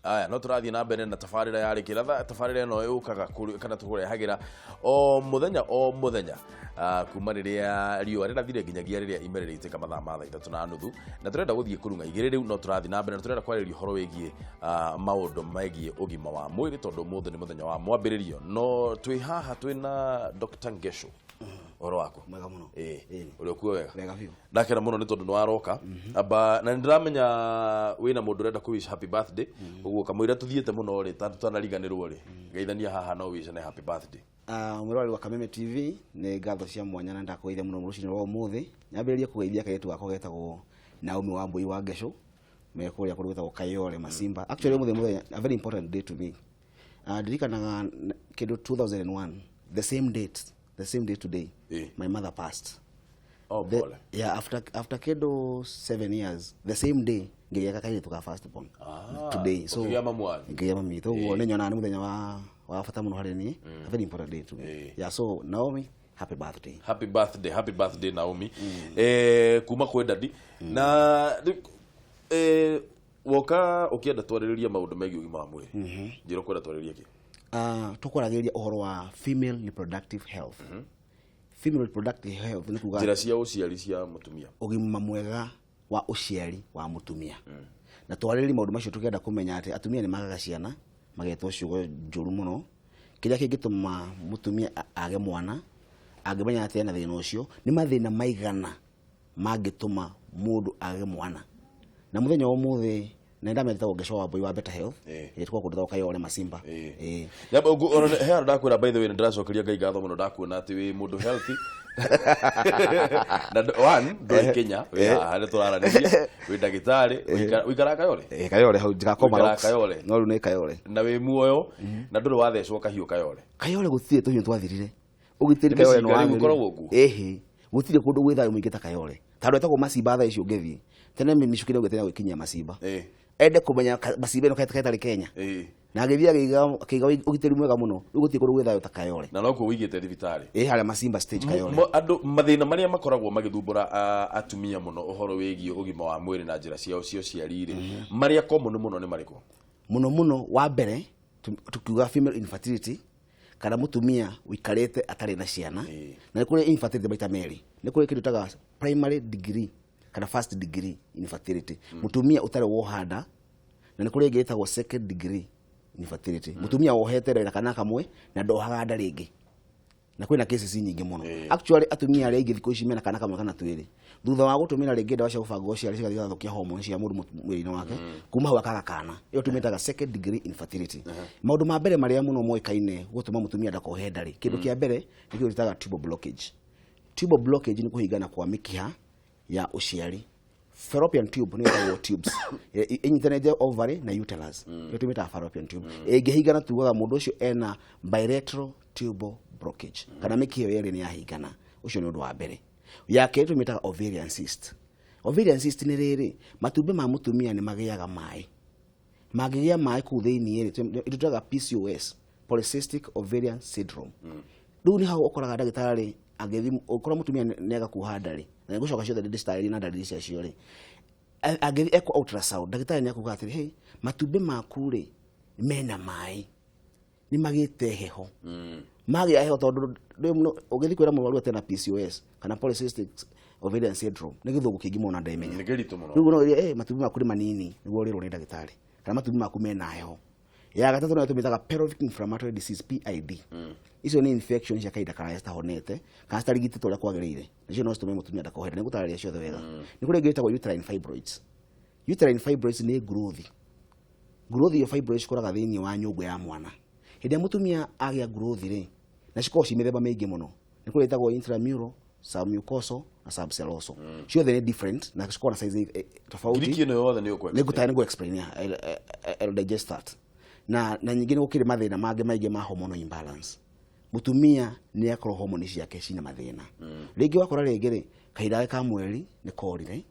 Aya, no tũrathiĩ na mbere na tabarĩra ya rĩkĩra. Tabarĩra ĩno yũkaga kana tũkũrehagĩra o mũthenya o mũthenya, kuma rĩrĩa riũa rĩrathire nginyagia rĩrĩa ime rĩrĩitĩka mathaa ma 3:30, na tũrenda gũthiĩ kũrung'a 2 rĩu. No tũrathiĩ na mbere na tũrenda kwarĩrĩria ũhoro wĩgiĩ maũndũ megiĩ ũgima wa mwĩrĩ, tondũ ũmũthĩ nĩ mũthenya wa mwambĩrĩrio. No twĩ haha twĩna Dr. Ngesho. Ũhoro waku? Mwega mũno. Ĩĩ. Ĩĩ. Ũrĩ okuo wega? Wega biũ. Ndakena mũno nĩ tondũ nĩ waroka amba, na nĩ ndĩramenya wĩna mũndũ ũrenda kũ wish happy birthday. Ũguo kamũira tũthiĩte mũno rĩ, tũtanariganĩrwo rĩ, geithania haha no wishane happy birthday. Mwĩroreri wa Kameme TV, nĩ ngatho cia mwanya na ndakũgeithia mũno rũcinĩ rwa ũmũthĩ. Nyambĩrĩrie kũgeithia kairĩtu gakwa getagwo Naomi Wambui wa Ngesho, me kũrĩa kũndũ gwĩtagwo Kayole Masimba. Actually, ũmũthĩ mũthenya a very important day to me. Ndirikanaga kĩndũ 2001, the same date, the same day today, my mother passed. Oh, pole. Yeah, after kĩndũ 7 years, the same day ngĩgĩa kairĩtu ka first born. Today, so ũkĩgĩa mamu wanyu. Ngĩgĩa mami witũ. Ũguo nĩ nyonaga nĩ mũthenya wa bata mũno harĩ niĩ, a very important day to me. Yeah, so Naomi, happy birthday. Happy birthday, happy birthday, Naomi, kuma kwĩ daddy. Na rĩu, woka ũkĩenda twarĩrĩria maũndũ megiĩ ũgima wa mwĩrĩ. Njĩra ũkwenda twarĩrĩrie kĩ? Tũkwaragĩrĩria ũhoro wa female reproductive health. Female reproductive health nĩ kuga njĩra cia ũciari cia mũtumia. Ũgima mwega wa ũciari wa mũtumia, na twarĩrĩrie maũndũ macio tũkĩenda kũmenya atĩ atumia nĩ magaga ciana, magetwo ciugo njũru mũno. Kĩrĩa kĩngĩtũma mũtumia age mwana, angĩmenya atĩ ena thĩna ũcio, nĩ mathĩna maigana mangĩtũma mũndũ age mwana. Na mũthenya wa ũmũthĩ na ndamenyetagwo Ngeco wa Mbui wa Better Health, ĩrĩa tũkoragwo kũndũ Kayole Masimba. Nyamba ona he handũ ndakwĩra, by the way, nĩ ndĩracokeria Ngai ngatho mũno ndakuona atĩ wĩ mũndũ healthy. Na one, ndũrĩ Kenya, wĩ haha nĩ tũraranĩria, wĩ ndagĩtarĩ, ũikaraga Kayole? Ĩĩ, Kayole hau njikakoma. Ũikaraga Kayole? No rĩu nĩ Kayole. Na wĩ muoyo na ndũrĩ wathecwo kahiũ Kayole? Kayole gũtirĩ tũhiũ twathirire ũgitĩri. Nĩ Kayole mĩcinga rĩu nĩwagĩrire. ĩkoragwo kuo? Ĩhĩ, gũtirĩ kũndũ gwĩ thayũ mũingĩ ta Kayole, tondũ etagwo Macimba. Thaa ici ũngĩthiĩ tene mĩcuki nĩ ũgĩtenya gwĩkinyia Macimba, ende kũmenya Macimba ĩno katarĩ Kenya, na agĩthiĩ akĩiga ũgitĩri mwega mũno. Rĩu gũtirĩ kũndũ gwĩ thayũ ta Kayole. Na nokuo ũigĩte thibitarĩ? Ĩ, harĩa Macimba stage, Kayole. Andũ mathĩna marĩa makoragwo magĩthumbũra atumia mũno ũhoro wĩgiĩ ũgima wa mwĩrĩ na njĩra ciao cia ũciari rĩ, marĩa common mũno nĩ marĩkũ? Mũno mũno wa mbere, tukiuga female infertility kana mũtumia ũikarĩte atarĩ na ciana. Na nĩ kũrĩ infertility maita merĩ. Nĩ kũrĩ kĩndũ taga primary degree kana first degree infertility, mũtumia ũtarĩ woha nda, na nĩ kũrĩ ĩngĩ ĩtagwo second degree infertility, mũtumia wohete nda na kana kamwe na ndohaga nda rĩngĩ. Na kwĩna cases nyingĩ mũno. Actually, atumia arĩa aingĩ thikũ ici mena kana kamwe kana twĩrĩ, thutha wa gũtũmĩra rĩngĩ ndawa cia gũbanga ũciari cigathiĩ igathũkia hormone cia mũndũ mwĩrĩ-inĩ wake, kuma hau akaga kana. Ĩyo tũmĩtaga second degree infertility. Maũndũ ma mbere marĩa mũno moĩkaine gũtũma mũtumia ndakohe nda rĩ, kĩndũ kĩa mbere nĩ kĩndũ gĩtaga tubal blockage. Tubal blockage nĩ kũhingana kwa mĩkiha ya ũciari. Fallopian tube nĩ ĩtagwo tubes ĩnyitanĩte ovary na uterus, ĩyo tũmĩtaga fallopian tube. Ĩngĩhingana, tugaga mũndũ ũcio ena bilateral tubal blockage, kana mĩkiha ĩyo yerĩ nĩ yahingana. Ũcio nĩ ũndũ wa mbere. Ya kerĩ tũmĩtaga ovarian cyst. Ovarian cyst nĩ rĩrĩ, matumbĩ ma mũtumia nĩ magĩaga maĩ. Mangĩgĩa maĩ kũu thĩinĩ rĩ, ĩtũtaga PCOS, polycystic ovarian syndrome. Rĩu nĩ hau ũkoraga ndagĩtarĩ agĩthi ũkora mũtumia nĩ agakuoha nda rĩ, na nĩngũcoka ciothe ndĩcitarĩrie na ndariri ciacio rĩ. Angĩthiĩ ekwo ultrasound, ndagĩtarĩ nĩ akuga atĩrĩ, "Hey, matumbĩ maku rĩ mena maĩ, nĩ magĩte heho." Magĩa heho, tondũ ũgĩthiĩ kwĩra mũrwaru atĩ ena PCOS kana polycystic ovarian syndrome, nĩ gĩthũngũ kĩingĩ mũno na ndemenya. Nĩ kĩritũ mũno. Rĩu no ĩrĩa, matumbĩ maku nĩ manini, nĩguo ũrĩrwo nĩ ndagĩtarĩ, kana matumbĩ maku mena heho. Ya gatatũ nayo tũmĩtaga pelvic inflammatory disease, PID. Icio nĩ infection cia kahinda karaya citahonete kana citarigitĩtwo ũrĩa kwagĩrĩire. Nacio no citũme mũtumia ndakohe nda. Nĩngũtarĩria ciothe wega. Nĩ kũrĩ ĩngĩ ĩtagwo uterine fibroids. Uterine fibroids nĩ growth. Growth iyo fibroids cikũraga thĩinĩ wa nyũngũ ya mwana. Hĩndĩ ĩrĩa mũtumia agĩa growth rĩ, na cikoragwo ci mĩthemba mĩingĩ mũno, nĩ kũrĩ ĩtagwo intramural, submucosal na subserosal. Ciothe nĩ different na cikoragwo na size tofauti. Ngiriki ĩno yothe nĩ ũkũ Nĩ ngũtarĩ nĩ explain, yeah. I'll digest that. Na nyingĩ nĩ gũkĩrĩ mathĩna mangĩ maingĩ ma hormonal imbalance. Mũtumia nĩ akorwo hormone ciake cina mathĩna. Rĩngĩ wakora rĩngĩ rĩ, kahinda gake ka mweri nĩ korire.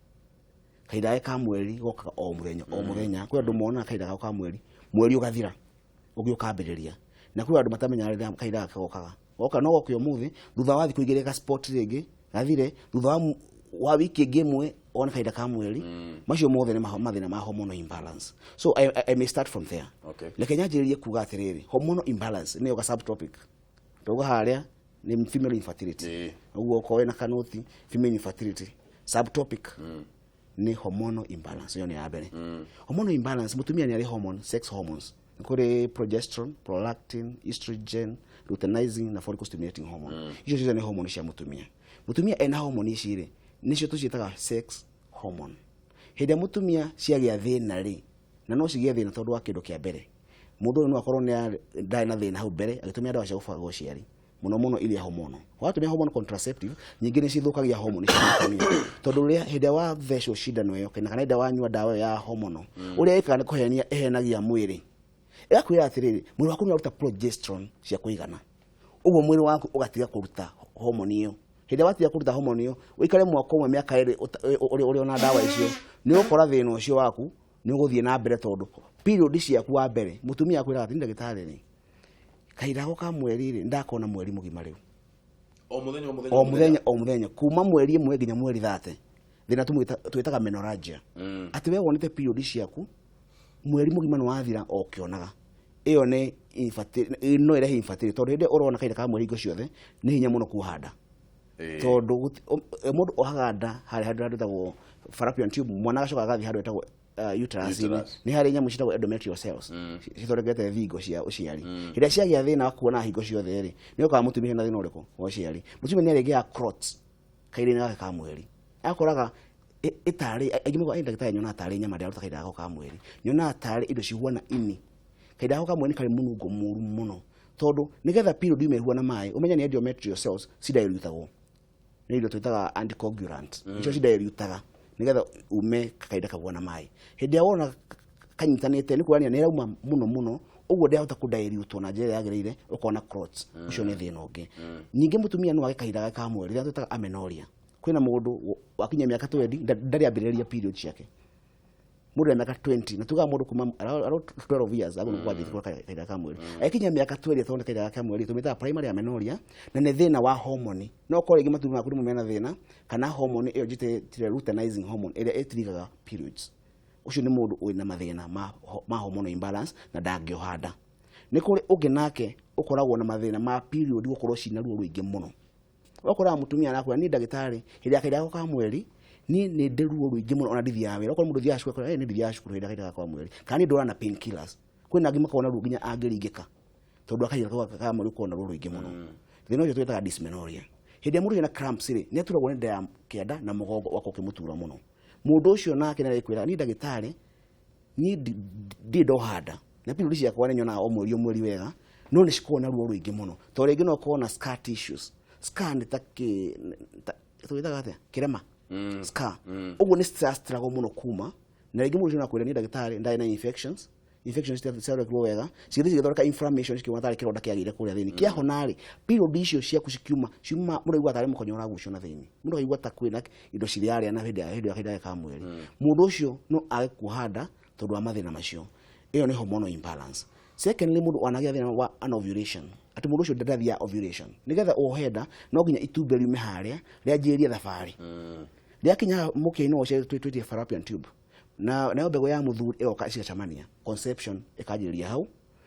Kahinda gake ka mweri gokaga o mũthenya o mũthenya. Kwĩ andũ monaga kahinda gao ka mweri, mweri ũgathira ũngĩ ũkambĩrĩria, na kwĩ andũ matamenyaga rĩrĩa kahinda gake gokaga. Goka no goke ũmũthĩ, thutha wa thikũ 2 ga spot rĩngĩ gathire, thutha wa wiki ĩngĩ ĩmwe Wone kahinda ka mweri, macio mothe nĩ mathĩna ma hormonal imbalance. So I may start from there. Reke nyanjĩrĩrie kuga atĩrĩrĩ, hormonal imbalance nĩyo ga subtopic tauga harĩa nĩ female infertility. Ũguo okorwo wĩna kanoti female infertility subtopic nĩ hormonal imbalance. Ĩyo nĩ ya mbere. Hormonal imbalance, mũtumia nĩ arĩ hormone, sex hormones. Nĩ kũrĩ progesterone, prolactin, estrogen, luteinizing na follicle stimulating hormone. Icio ciothe nĩ hormone cia mũtumia. Mũtumia ena hormone ici rĩ, nĩcio tũciĩtaga sex hormone. Hĩndĩ ĩrĩa mũtumia ciagĩa thĩna rĩ, na no cigĩe thĩna tondũ wa kĩndũ kĩa mbere, mũndũ ũyũ no akorwo nĩ ndarĩ na thĩna hau mbere agĩtũmĩra ndawa cia gũbanga ũciari, mũno mũno iria hormonal. Watũmĩra hormone contraceptive nyingĩ, nĩ cithũkagia hormone cia mũtumia, tondũ rĩrĩa hĩndĩ ĩrĩa wathecwo cindano ĩyo kana hĩndĩ ĩrĩa wanyua ndawa ĩyo ya hormonal, ũrĩa ĩkaga nĩ kũhenia ĩhenagia mwĩrĩ, ĩgakwĩra atĩrĩrĩ, mwĩrĩ waku nĩ ũraruta progesterone cia kũigana, ũguo mwĩrĩ waku ũgatiga kũruta hormone ĩyo. Hĩndĩ ĩrĩa watiga kũruta hormone ĩyo, ũikare mwaka ũmwe, mĩaka 2 ũrĩ ona ndawa icio, nĩ ũgũkora thĩna ũcio waku nĩ ũgũthiĩ na mbere, tondũ period ciaku, wa mbere mũtumia akwĩraga atĩ, "Ndagĩtarĩ rĩ, kahinda gako ka mweri rĩ, ndakona mweri mũgima rĩu." O muthenya, o muthenya? O muthenya, o muthenya, kuma mweri 1 nginya mweri 30. Thĩna twĩtaga menorrhagia, atĩ we wonete period ciaku mweri mũgima nĩ wathira o ũkĩonaga. Ĩyo nĩ no ĩrehe infertility, tondũ hĩndĩ ĩrĩa ũrona kahinda ka mweri hingo ciothe, nĩ hinya mũno kuoha nda, tondũ mũndũ ohaga nda harĩa handũ hetagwo fallopian tube, mwana agacoka agathiĩ handũ hetagwo uterus-inĩ. Uterus. Nĩ harĩ nyamũ ciĩtagwo endometrial cells cithondekete thingo cia ũciari. Hĩndĩ ĩrĩa ciagĩa thĩna wa kuona hingo ciothe rĩ, nĩ ũkaga mũtumia na thĩna ũrĩkũ wa ũciari. Mũtumia nĩ arĩgĩaga clots kahinda-inĩ gake ka mweri, akoraga ĩtarĩ aingĩ maugaga, "Ĩ ndagĩtarĩ, nyonaga tarĩ nyama ndĩraruta kahinda gako ka mweri, nyonaga tarĩ indo cihuana ini." Kahinda gako ka mweri nĩ karĩ mũnungo mũru mũno, tondũ nĩgetha period yume ĩhuana maĩ, ũmenye nĩ endometrial cells cidilutagwo nĩ indo twĩtaga anticoagulant, icio cidilutaga nĩgetha ume kahinda kahuana maĩ. Hĩndĩ ĩrĩa wona kanyitanĩte, nĩ kuonania nĩ ĩrauma mũno mũno, ũguo ndĩrahota kũdilutwo na njĩra ĩrĩa yagĩrĩire, ũkona clots. Ũcio nĩ thĩna ũngĩ. Ningĩ mũtumia no age kahinda gake ka mweri, rĩrĩa twĩtaga amenorrhea. Kwĩna mũndũ wakinyia mĩaka 20 ndarĩ ambĩrĩria period ciake. Mũndũ ena mĩaka 20, na tugaga mũndũ kuma around 12 years agũrũ kwambĩrĩria kuona kahinda ka mweri, agĩkinyia mĩaka 20 atonde kahinda ka mweri, tũmĩtaga primary amenorrhea, na nĩ thĩna wa hormone. No korwo rĩngĩ matumbĩ maku nĩmo mena thĩna, kana hormone ĩyo njĩtĩtire luteinizing hormone ĩrĩa ĩtirigaga periods. Ũcio nĩ mũndũ wĩna mathĩna ma hormonal imbalance na ndangĩoha nda. Nĩ kũrĩ ũngĩ nake ũkoragwo na mathĩna ma period gũkorwo cina ruo rũingĩ mũno. Ũkoraga mũtumia arakwĩra, "Niĩ ndagĩtarĩ, hĩndĩ ya kahinda gakwa ka mweri niĩ nĩ ndĩ ruo rũingĩ mũno, ona ndithiaga wĩra." Okorwo mũndũ ũthiaga cukuru, akwĩra, "Ĩ, nĩ ndithiaga cukuru hĩndĩ ya kahinda gakwa ka mweri," kana, "Niĩ ndũraga na painkillers." Kwĩna angĩ makoragwo na ruo nginya angĩringĩka, tondũ akahinda ka mweri ũkoragwo na ruo rũingĩ mũno. Thĩna ũcio twĩtaga dysmenorrhea. Hĩndĩ ĩrĩa mũndũ ena cramps rĩ, nĩ aturagwo nĩ nda ya kĩanda na mũgongo ũgakorwo ũkĩmũtura mũno. Mũndũ ũcio nake nĩ arĩkwĩra, "Niĩ ndagĩtarĩ, niĩ ndirĩ ndoha nda, na period ciakwa nĩ nyonaga o mweri o mweri wega, no nĩ cikoragwo na ruo rũingĩ mũno." Tondũ rĩngĩ no ũkorwo na scar tissues. Scar nĩ ta kĩ twĩtaga atĩa, kĩrema scar ũguo, nĩ cirastruggle mũno kuma. Na rĩngĩ mũndũ ũcio no akwĩre, "Niĩ ndagĩtarĩ, ndarĩ na infections, infections citathondekirwo wega, cigĩthiĩ cigĩthondeka inflammation, cikiuma tarĩ kĩronda kĩagĩire kũrĩa thĩinĩ. Kĩahona rĩ, period icio ciaku cikiuma ciuma, mũndũ aigua tarĩ mũkonyo ũragucio na thĩinĩ, mũndũ akaigua ta kwĩna indo cirarĩa na hĩndĩ ya kahinda ka mweri." Mũndũ ũcio no age kuoha nda tondũ wa mathĩna macio. Ĩyo nĩ hormonal imbalance. Secondly, mũndũ wanagĩa thĩna wa anovulation, atĩ mũndũ ũcio ndathiaga ovulation. Nĩgetha wohe nda, no nginya itumbĩ riume harĩa rĩanjĩrĩrie thabarĩ, rĩakinya mũkĩa-inĩ wa ũciari twĩtie fallopian tube, na nayo mbegũ ya mũthuri ĩgoka cigacemania, conception ĩkanjĩrĩria hau,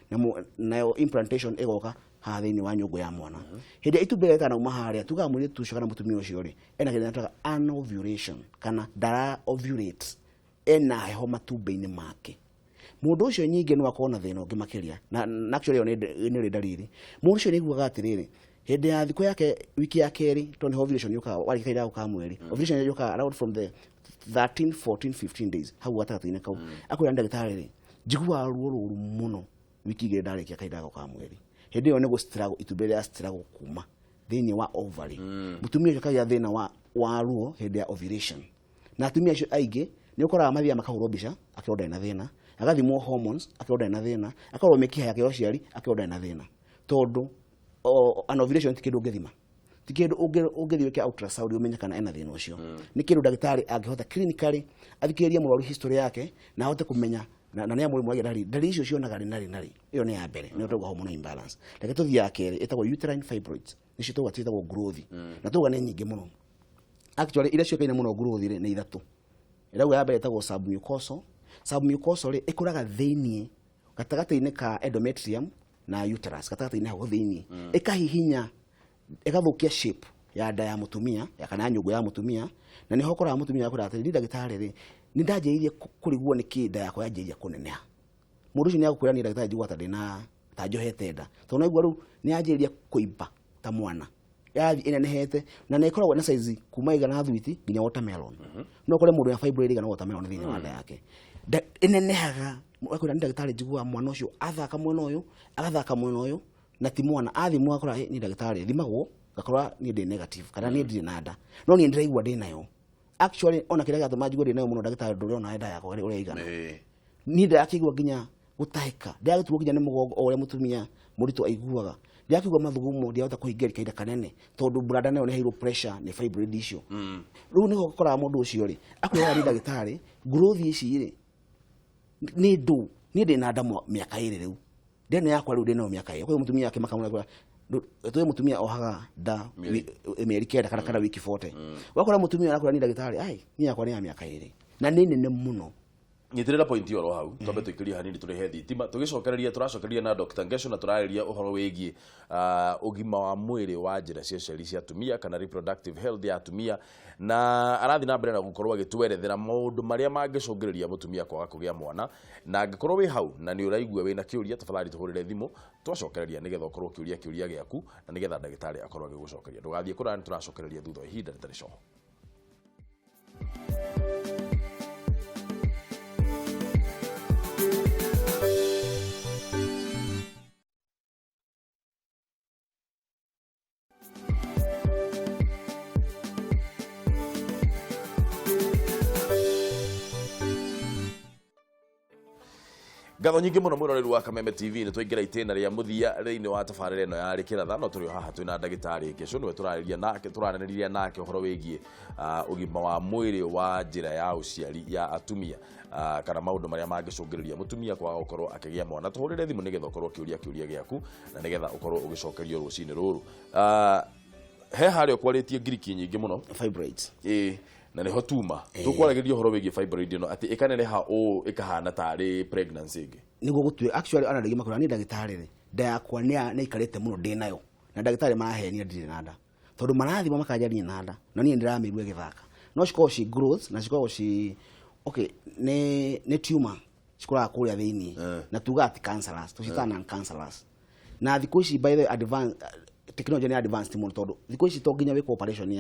na nayo implantation ĩgoka haha thĩinĩ wa nyũngũ ya mwana. Hĩndĩ ĩrĩa itumbĩ rĩtanauma harĩa, tugaga mũirĩtu ũcio kana mũtumia ũcio rĩ, ena kĩndũ gĩtagwo anovulation, kana ndara ovulate, ena heho matumbĩ-inĩ make. Mũndũ ũcio nyingĩ no akorwo na thĩna ũngĩ makĩria, na actually ĩyo nĩ ĩrĩ ndariri. Mũndũ ũcio nĩ aiguaga atĩrĩrĩ, hĩndĩ ya thikũ yake wiki ya kerĩ, tondũ nĩho ovulation yũkaga, warĩkia kahinda gaku ka mweri, ovulation yũkaga around from the 13, 14, 15 days, hau gatagatĩ-inĩ kau. Akwĩra, "Ndagĩtarĩ rĩ, njiguaga ruo rũru mũno wiki 2 ndarĩkia kahinda gako ka mweri." Hĩndĩ ĩyo nĩ gũ struggle itumbĩ rĩa struggle kuma thĩinĩ wa ovary. Mũtumia ũcio akagĩa thĩna wa ruo hĩndĩ ya ovulation. Na atumia acio aingĩ nĩ ũkoraga mathiaga makahũrwo mbica, akĩrwo ndarĩ na thĩna, agathimwo hormones, akĩrwo ndarĩ na thĩna, akarorwo mĩkiha yake ya ũciari, akĩrwo ndarĩ na thĩna, tondũ anovulation ti kĩndũ ũngĩthima, ti kĩndũ ũngĩthiĩ wĩke ultrasound ũmenye kana ena thĩna ũcio. Nĩ kĩndũ ndagĩtarĩ angĩhota clinically athikĩrĩrie mũrwaru history yake na ahote kũmenya na nĩ amũrĩ mwagia ndariri, ndariri icio cionaga rĩ na rĩ na rĩ. Ĩyo nĩ ya mbere, nĩyo tauga hormonal imbalance. Reke tũthiĩ ya kerĩ, ĩtagwo uterine fibroids, nĩcio tauga ciĩtagwo growth, na tauga nĩ nyingĩ mũno. Actually, iria ciũkaine mũno growth rĩ, nĩ ithatũ. Ĩrauga ya mbere ĩtagwo submucosal. Submucosal rĩ, ĩkũraga thĩiniĩ gatagatĩ-inĩ ka endometrium na uterus, gatagatĩ-inĩ hau thĩiniĩ, ĩkahihinya, ĩgathũkia shape ya nda ya mũtumia ya kana ya nyũngũ ya mũtumia. Na nĩho ũkoraga mũtumia akwĩra atĩrĩ, "Niĩ ndagĩtarĩ rĩ, nĩ ndanjĩrĩirie kũrigwo nĩkĩ nda yakwa yanjĩrĩria kũneneha." Mũndũ ũcio nĩ agũkwĩra, "Niĩ ndagĩtarĩ njiguaga ta ndĩna ta njohete nda, tondũ naigua rĩu nĩ yanjĩrĩria kũimba ta mwana, yathiĩ ĩnenehete." Na nĩ ĩkoragwo na size kuma ĩigana thwiti nginya watermelon. No ũkore mũndũ wĩna fibroid ĩigana watermelon thĩinĩ wa nda yake. Nda ĩnenehaga, akwĩra, "Nĩ ndagĩtarĩ, njiguaga mwana ũcio athaka mwena ũyũ, agathaka mwena ũyũ, na ti mwana." Athimwo akora, "Niĩ ndagĩtarĩ, thimagwo ngakora niĩ ndĩ negative, kana niĩ ndirĩ na nda, no niĩ ndĩraigua ndĩ nayo. Actually, ona kĩrĩa gĩatũma njigue ndĩ nayo mũno, ndagĩtarĩ, ndũrĩona nda yakwa ũrĩa ĩigana. Niĩ ndĩrakĩigua nginya gũtahĩka, ndĩragĩturwo nginya nĩ mũgongo o ũrĩa mũtumia mũritũ aiguaga, ndĩrakĩigua mathugumo, ndiahota kũhingia kahinda kanene, tondũ bladder nayo nĩ heirwo pressure nĩ fibroid icio." Rĩu nĩho ũkoraga mũndũ ũcio rĩ, akwĩraga, "Nĩ ndagĩtarĩ, growth ici rĩ nĩ ndũ, niĩ ndĩ na nda mĩaka 2 rĩu, ndeno yakwa rĩu ndĩ nayo mĩaka 2." Kwĩ mũtumia akĩmaka mũno, tũĩ mũtumia ohaga nda mĩeri 9 kana wiki 40. Wakora mũtumia arakwĩra, "Niĩ ndagĩtarĩ, ai, niĩ yakwa nĩ ya mĩaka 2 na nĩ nene mũno." Nyitĩrĩra point oro hau, twambe tũikĩrie hanini, tũrĩhe thitima, tũgĩcokereria tũracokereria na Dr. Ngesho, na tũrarĩria ũhoro wĩgiĩ ũgima wa mwĩrĩ wa njĩra cia ũciari cia atumia, kana reproductive health ya atumia, na arathiĩ na mbere na gũkorwo agĩtwerethera maũndũ marĩa mangĩcũngĩrĩria mũtumia kwaga kũgĩa mwana. Na angĩkorwo wĩ hau na nĩ ũraigua wĩna kĩũria, tafadhali tũhũrĩre thimũ twacokereria, nĩgetha ũkorwo ũkĩũria kĩũria gĩaku na nĩgetha ndagĩtarĩ akorwo agĩgũcokeria. Ndũgathiĩ kũraya, nĩ tũracokereria thutha wa ihinda rĩtarĩ coho. Ngatho nyingĩ mũno, mwĩroreri wa Kameme TV. Nĩ twaingĩra itĩna rĩa mũthia thĩinĩ wa tabarĩra ĩno ya Rĩkĩratha, no tũrĩ o haha twĩna ndagĩtarĩ Kesho, nĩwe tũrarĩria nake, tũraranĩria nake ũhoro wĩgiĩ ũgima wa mwĩrĩ wa njĩra ya ũciari ya atumia, kana maũndũ marĩa mangĩcũngĩrĩria mũtumia kwaga gũkorwo akĩgĩa mwana. Tũhũrĩre thimũ nĩgetha ũkorwo ũkĩũria kĩũria gĩaku na nĩgetha ũkorwo ũgĩcokerio rũcinĩ rũrũ. He harĩa ũkwarĩtie ngiriki nyingĩ mũno. Fibroids. Ĩĩ, na nĩho tuma tũkwaragĩria ũhoro wĩgiĩ fibroid ĩno, atĩ ĩkaneneha ũũ ĩkahana tarĩ pregnancy ĩngĩ. Nĩguo gũtue actually ana rĩngĩ makwĩra, "Niĩ ndagĩtarĩ rĩ, nda yakwa nĩ ĩikarĩte mũno ndĩ nayo, na ndagĩtarĩ marahenia ndirĩ na nda, tondũ marathima makanjaria na nda, na niĩ ndĩramĩigua ĩgĩthaka." No cikoragwo ci growth, na cikoragwo ci okay, nĩ tumor cikũraga kũrĩa thĩiniĩ, na tugaga ti cancerous, tũciĩtaga non cancerous. Na thikũ ici, by the way, advance technology nĩ advanced mũno, tondũ thikũ ici to nginya wĩkwo operation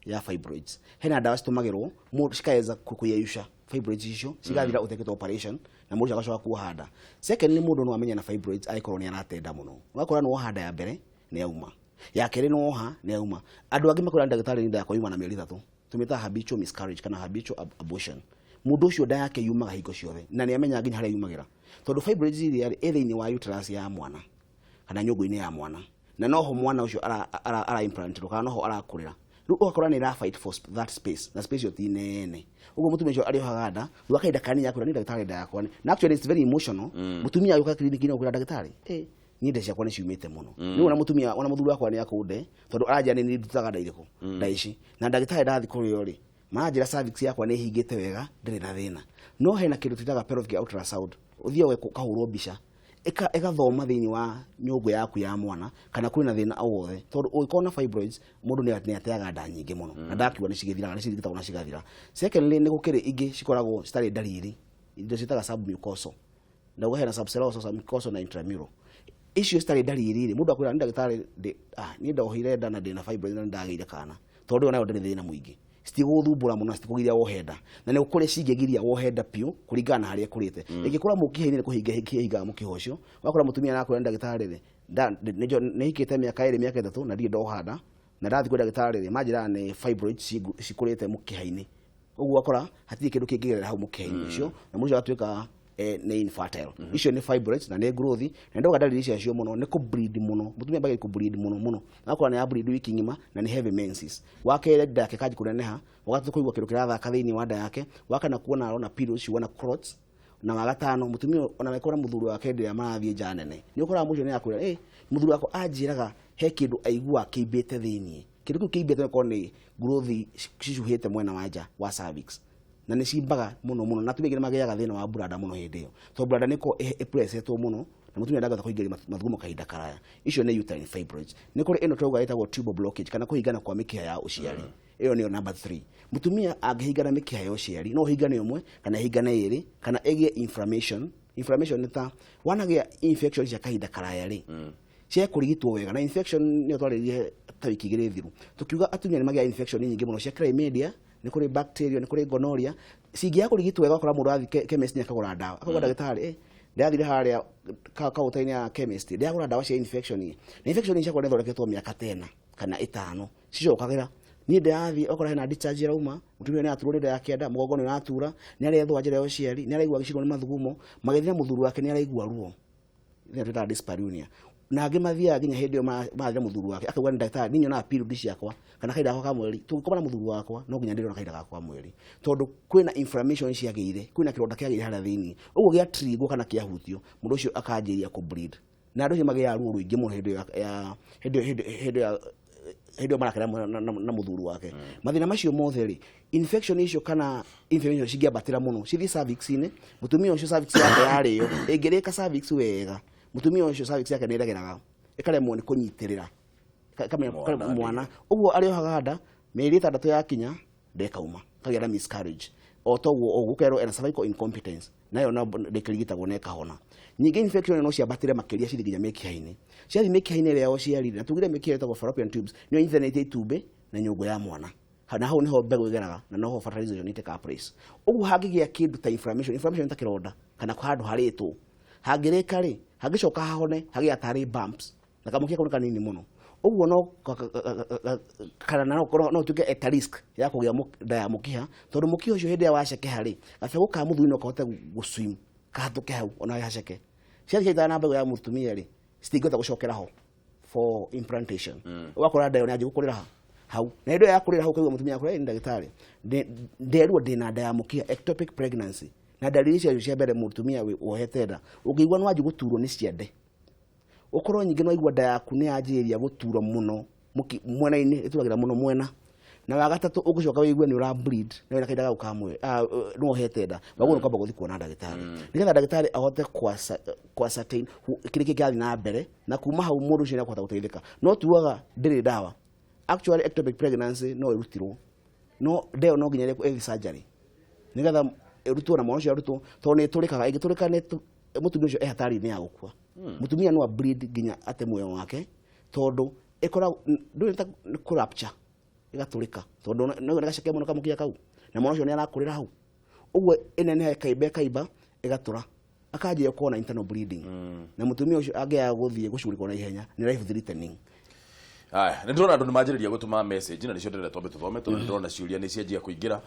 ya fibroids. Hena ndawa citũmagĩrwo mũndũ cikaweza kũyeyusha fibroids icio, cigathira ũtekĩte operation, na mũndũ ũcio agacoka kuoha nda. Secondly, mũndũ no amenye na fibroids angĩkorwo nĩ aratenda mũno. Ũgakora nĩ woha nda ya mbere nĩ yauma, ya kerĩ nĩ woha nĩ yauma. Andũ angĩ makwĩra, "Ndagĩtarĩ, nda yakwa yuma na mĩeri 3." Tũmĩtaga habitual miscarriage kana habitual abortion. Mũndũ ũcio nda yake yumaga hingo ciothe, na nĩ amenyaga nginya harĩa yumagĩra, tondũ fibroids iria rĩ ĩ thĩinĩ wa uterus ya mwana kana nyũngũ-inĩ ya mwana, na noho mwana ũcio ara implantirwo kana noho arakũrĩra. Rĩu ũgakora nĩ ĩra fight for that space, na space ĩyo ti nene. Ũguo mũtumia ũcio arĩohaga nda thutha wa kahinda kanini, akwĩra, "Nĩ ndagĩtarĩ, nda yakwa nĩ-" Na actually it's very emotional. Mũtumia agĩũka kiriniki-inĩ gũkwĩra, "Ndagĩtarĩ, niĩ nda ciakwa nĩ ciumĩte mũno, rĩu ona mũtumia ona mũthuri wakwa nĩ akũnde, tondũ aranjĩra nĩ niĩ ndutaga nda irĩkũ nda ici, na ndagĩtarĩ ndathiĩ kũrĩ o rĩ, maranjĩra cervix yakwa nĩ ĩhingĩte wega, ndĩrĩ na thĩna." No hena kĩndũ twĩtaga pelvic ultrasound. Ũthiaga ũkahũrwo mbica, ĩgathoma thĩinĩ wa nyũngũ yaku ya mwana kana kwĩna thĩna o wothe, tondũ ũngĩkorwo na fibroids, mũndũ nĩ ateaga nda nyingĩ mũno, na ndakiuga nĩ cigĩthiraga, nĩ cirigitagwo na cigathira. Secondly, nĩ gũkĩrĩ ingĩ cikoragwo citarĩ ndariri, indo ciĩtaga submucosal. Ndauga hena subserosal, submucosal na intramural. Icio citarĩ ndariri rĩ, mũndũ akwĩra, "Nĩ ndagĩtarĩ, niĩ ndohire nda na ndĩna fibroid na nĩndagĩire kana," tondũ ĩyo nayo ndĩrĩ thĩna mũingĩ, citigũgũthumbũra mũno na citikũgiria wohe nda, na nĩ kũrĩ cingĩgiria wohe nda biũ kũringana na harĩa ĩkũrĩte. Ĩngĩkũra mũkiha-inĩ, nĩ kũhinga ĩhingaga mũkiha ũcio. Ũgakora mũtumia arakwĩra, "Nĩ ndagĩtarĩ rĩ, nĩ hikĩte mĩaka 2, mĩaka 3, na ndirĩ ndoha nda, na ndathiĩ kwĩ ndagĩtarĩ rĩ, manjĩraga nĩ fibroids cikũrĩte mũkiha-inĩ." Ũguo ũgakora hatirĩ kĩndũ kĩngĩgerera hau mũkiha-inĩ ũcio, na mũndũ ũcio agatuĩka nĩ infertile. Icio nĩ fibroids na nĩ growth, na ndauga ndariri ciacio mũno nĩ kũ bleed mũno. Mũtumia ambagia kũ bleed mũno mũno, agakora nĩ ya bleed wiki ng'ima, na nĩ heavy menses. Wa kerĩ, nda yake ĩkanjia kũneneha. Wa gatatũ, kũigua kĩndũ kĩrathaka thĩinĩ wa nda yake. Wa kana, kuona arona periods ciuana clots. Na wa gatano, mũtumia ona angĩkorwo mũthuri wake hĩndĩ ĩrĩa marathiĩ nja nene, nĩ ũkoraga mũcio nĩ akwĩra, "Mũthuri wakwa anjĩraga he kĩndũ aiguaga kĩimbĩte thĩiniĩ." Kĩndũ kĩu kĩimbĩte gĩkorwo nĩ growth cicuhĩte mwena wa nja wa cervix. Na nĩ cimbaga mũno mũno, na atumia aingĩ nĩ magĩaga thĩna wa bladder mũno hĩndĩ ĩyo, tondũ bladder nĩ ĩkoragwo ĩpressetwo mũno na mũtumia ndangĩhota kũingĩria mathugumo kahinda karaya. Icio nĩ uterine fibroids. Nĩ kũrĩ ĩno twauga ĩtagwo tubal blockage, kana kũhingana kwa mĩkiha ya ũciari. Ĩyo nĩyo number 3. Mũtumia angĩhingana mĩkiha ya ũciari, no ũhingane ũmwe kana ĩhingane ĩrĩ kana ĩgĩe inflammation. Inflammation nĩ ta wanagĩa infection cia kahinda karaya rĩ, cia kũrigitwo wega. Na infection nĩyo twarĩrĩrie ta wiki 2 thiru, tukiuga atumia nĩ magĩa infection nyingĩ mũno cia chlamydia, nĩ kũrĩ bacteria, nĩ kũrĩ gonorrhea. Cingĩaga kũrigitwo wega, ũgakora mũndũ athiĩ chemist nĩ akagũra ndawa, akauga, "Ndagĩtarĩ, ndĩrathire harĩa kaũnta-inĩ ya chemist, ndĩragũra ndawa cia infection." Na infection ciakwa nĩ thondeketwo mĩaka tena kana 5 cicokagĩra. Niĩ ndĩrathiĩ okora hena discharge ĩrauma, mũtumia nĩ araturwo nĩ nda ya kĩanda, mũgongo nĩ ũratura, nĩ arethũa njĩra ya ũciari, nĩ araigua agĩcinwo nĩ mathugumo, magĩthiĩ na mũthuri wake nĩ araigua ruo, ĩno twĩtaga dyspareunia. Na angĩ mathiaga nginya hĩndĩ ĩyo marathiĩ na mũthuri wake, akauga, "Nĩ ndagĩtarĩ, niĩ nyonaga period ciakwa kana kahinda gakwa ka mweri, tũngĩkoma na mũthuri wakwa no nginya ndĩrona kahinda gakwa ka mweri," tondũ kwĩna inflammation ciagĩire, kwĩna kĩronda kĩagĩire harĩa thĩinĩ. Ũguo gĩatrigwo kana kĩahutio, mũndũ ũcio akanjĩrĩria kũ bleed, na andũ acio magĩaga ruo rũingĩ mũno hĩndĩ ĩyo ya hĩndĩ hĩndĩ hĩndĩ ya hĩndĩ ĩyo marakena na mũthuri wake. Mathĩna macio mothe rĩ, infection icio kana inflammation cingĩambatĩra mũno cithiĩ cervix-inĩ, mũtumia ũcio cervix yake yarĩo, ĩngĩrĩka cervix wega, mũtumia ũcio cervix yake nĩ ĩregeraga, ĩkaremwo nĩ kũnyitĩrĩra Mwana. Mwana ũguo arĩohaga nda, mĩeri 6 yakinya ndekauma, kagĩa na miscarriage. O toguo ũguo ũkerwo ena cervical incompetence, nayo no ndĩkĩrigitagwo na ĩkahona. Ningĩ infection no ciambatĩre makĩria cithiĩ nginya mĩkiha-inĩ. Ciathiĩ mĩkiha-inĩ ĩrĩa ya ũciari, na tugire mĩkiha ĩtagwo fallopian tubes, nĩyo ĩnyitithanĩtie itumbĩ na nyũngũ ya mwana. Na hau niho mbegũ ĩgeraga na noho fertilization ĩtĩkaga place. Ũguo hangĩgĩa kĩndũ ta inflammation, inflammation nĩ ta kĩronda kana handũ harĩtwo, hangĩrĩka rĩ, hangĩcoka hahone, hagĩa tarĩ bumps na kamũkiha kau nĩ kanini mũno ũguo, no kana no ũtuĩke at risk ya kũgĩa nda ya mũkiha, tondũ mũkiha ũcio hĩndĩ ĩrĩa wacekeha rĩ, gabegũ ka mũthuri no kahote gũswim kahatũke hau ona haceke. Ciathiĩ ciaitana na mbegũ ya mũtumia rĩ, citingĩhota gũcokera ho for implantation. Ũgakora nda ĩyo nĩyanjia gũkũrĩra hau, na hĩndĩ ĩyo yakũrĩra hau, ũkaigua mũtumia akũra, "Ĩ, ndagĩtarĩ, nderwo ndĩna nda ya mũkiha, ectopic pregnancy." Na ndariri ciacio cia mbere, mũtumia wohete nda, ũngĩigua nĩwanjia gũturwo nĩ ciande, ũkorwo nyingĩ nĩwaigua nda yaku nĩ yanjĩrĩria gũtura mũno mwena-inĩ, ĩturagĩra mũno mwena. Na wa gatatũ, ũgĩcoka wĩigue nĩ ũra bleed na wĩna kahinda gaku ka mweri, nĩ wohete nda, waguo nĩ kwamba gũthiĩ kuona ndagĩtarĩ, nĩgetha ndagĩtarĩ ahote kũ ascertain kĩrĩa kĩrathiĩ na mbere, na kuma hau mũndũ ũcio nĩakũhota gũteithĩka. No tugaga ndĩrĩ ndawa. Actually, ectopic pregnancy no ĩrutirwo, no nda ĩyo no nginya ĩrĩkwo ĩthiĩ surgery nĩgetha ĩrutwo na mwana ũcio arutwo, tondũ nĩ ĩtũrĩkaga. Ĩngĩtũrĩka, mũtumia ũcio e hatari-inĩ ya gũkua. Mũtumia no a bleed nginya ate muoyo wake, tondũ ĩkoragwo ndũĩ ta nĩ kũ rupture, ĩgatũrĩka, tondũ no nĩ gaceke mũno kamũkiha kau, na mwana ũcio nĩ arakũrĩra hau. Ũguo ĩneneha, ĩkaimba, ĩkaimba, ĩgatũra, akanjia gũkorwo na internal bleeding, na mũtumia ũcio angĩaga gũthiĩ gũcugurĩkwo na ihenya, nĩ life threatening. Aya, nĩ ndĩrona andũ nĩ manjĩrĩria gũtũma message, na nĩcio ndĩrenda twambe tũthome, tondũ nĩ ndĩrona ciũria nĩ cianjia kũingĩra.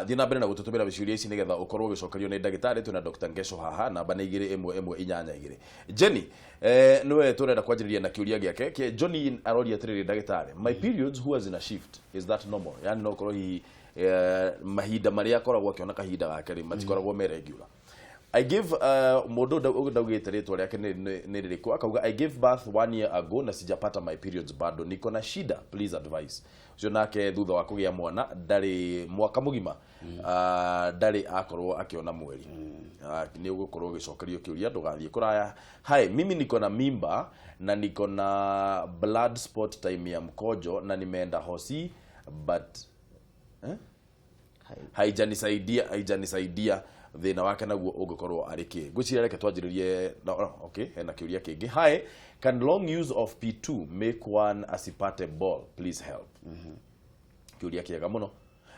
Thiĩ na mbere na gũtũtũmĩra ciũria ici nĩgetha ũkorwo ũgĩcokerio nĩ ndagĩtarĩ. Twĩna Dr. Ngesho haha. Namba nĩ 21182. Jenny, nĩwe tũrenda kwanjĩrĩria na kĩũria gĩake. Johnny aroria atĩrĩrĩ, "Ndagĩtarĩ, my periods huwa zina shift, is that normal?" Yani no korwo hihi mahinda marĩa akoragwo akĩona kahinda gake rĩ, matikoragwo me regular. I give mũndũ ndaugĩte rĩtwa rĩake nĩ rĩrĩkũ, akauga, "I gave birth one year ago na sijapata my periods bado, niko na shida, please advice." Ũcio nake thutha wa kũgĩa mwana ndarĩ mwaka mũgima, ndarĩ akorwo akĩona mweri. Nĩ ũgũkorwo ũgĩcokerio kĩũria, ndũgathiĩ kũraya. "Hi, mimi niko na mimba na niko na blood spot time ya mkojo na nimeenda hosi but haijanisaidia, haijanisaidia." Thĩna wake naguo ũngĩkorwo arĩ kĩ? Ngwĩciria reke twanjĩrĩrie no, okay, hena kĩũria kĩngĩ. "Hi, can long use of P2 make one asipate ball? Please help." Kĩũria kĩega mũno.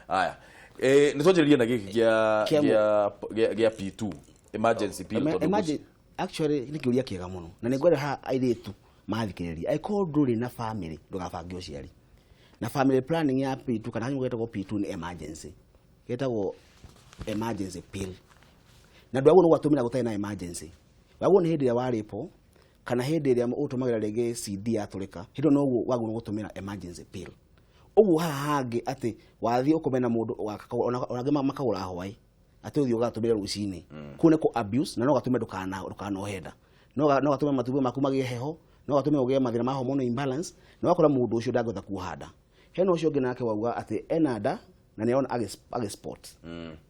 Aya, nĩ twanjĩrĩrie na gĩkĩ gĩa gĩa P2, emergency pill, tondũ Actually nĩ kĩũria kĩega mũno, na nĩ ngwenda haha airĩtu mathikĩrĩria, angĩkorwo ndũrĩ na family, ndũgabange ũciari na family planning ya P2 kana kanyamũ getagwo P2. Nĩ emergency, getagwo emergency pill, na ndwagwo nĩ gwatũmĩra gũtarĩ na emergency. Wagwo nĩ hĩndĩ ĩrĩa warĩpwo kana hĩndĩ ĩrĩa ũtũmagĩra rĩngĩ CD yatũrĩka, hĩndĩ ĩyo noguo wagwo nĩ gũtũmĩra emergency pill. Ũguo haha hangĩ atĩ wathiĩ ũkome na mũndũ ona angĩ makagũra hwaĩ atĩ ũthiĩ ũgatũmĩre rũcinĩ, kũu nĩ kũ abuse, na no gatũme ndũkanohe nda, no gatũme matumbĩ maku magĩe heho, no gatũme ũgĩe mathĩna ma hormonal imbalance, na ũgakora mũndũ ũcio ndangĩhota kuoha nda. Hena ũcio ũngĩ nake wauga atĩ ena nda. Na nĩ arona agĩ spot,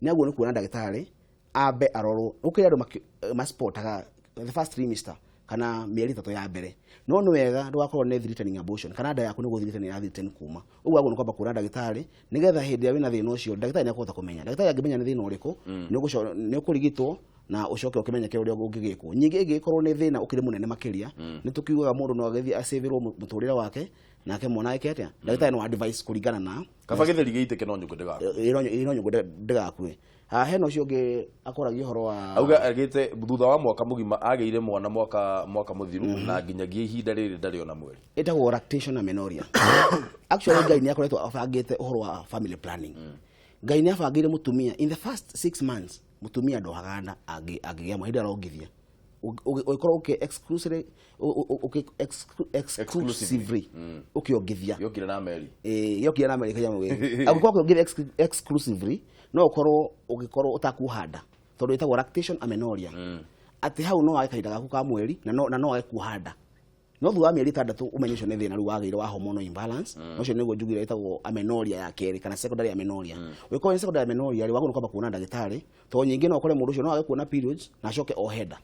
nĩ agwo nĩ kuona ndagĩtarĩ ambe arorwo. Gũkĩrĩ andũ maspotaga the first trimester kana mĩeri 3 ya mbere, no nĩ wega ndũgakorwo nĩ threatening abortion kana nda yaku nĩ gũ threaten ya threaten kuma ũguo. Agwo nĩ kwamba kuona ndagĩtarĩ nĩgetha hĩndĩ ĩrĩa wĩna thĩna ũcio, ndagĩtarĩ nĩ akũhota kũmenya. Ndagĩtarĩ angĩmenya nĩ thĩna ũrĩkũ, nĩ ũkũrigitwo na ũcoke ũkĩmenyeke ũrĩa ũngĩgĩkwo. Ningĩ ĩngĩgĩkorwo nĩ thĩna ũkĩrĩ mũnene makĩria, nĩ tũkiugaga mũndũ no agĩthiĩ acĩvĩrwo mũtũrĩre wake nake mwana eke atĩa. Ndagĩtarĩ no advice kũringana na Kaba gĩtheri gĩitĩke no nyũngũ ndĩgakue. Ino nyũngũ ndĩgakue. Ha hena ũcio ũngĩ akoragia ũhoro wa Auga agĩte thutha wa mwaka mũgima agĩire mwana mwaka mũthiru na nginyagia ihinda rĩrĩ ndarĩ ona mweri. Ĩtagwo lactation amenorrhea. Actually, Ngai nĩ akoretwo abangĩte ũhoro wa family planning. Ngai nĩ abangĩire mũtumia in the first 6 months mũtumia ndohaga nda angĩgĩa mwana hĩndĩ arongithia. Ũgĩkorwo ũkĩ exclusively exclusively ũkĩongithia. Gĩokire na meri. Ĩĩ, gĩokire na Amerika nyamũ gĩkĩ. Angĩkorwo ũkĩongithia exclusively, no ũkorwo ũgĩkorwo ũtakuoha nda tondũ ĩtagwo lactation amenorrhea, atĩ hau no wage kahinda gaku ka mweri na no wage kuoha nda, no thutha wa mĩeri 6 ũmenye ũcio nĩ thĩna rĩu wagĩire wa hormonal imbalance. Ũcio nĩguo njugire ĩtagwo amenorrhea ya kerĩ kana secondary amenorrhea. Ũngĩkorwo nĩ secondary amenorrhea rĩ, wagĩrĩirwo kwamba kuona ndagĩtarĩ, tondũ nyingĩ no ũkore mũndũ ũcio no age kuona periods na acoke ohe nda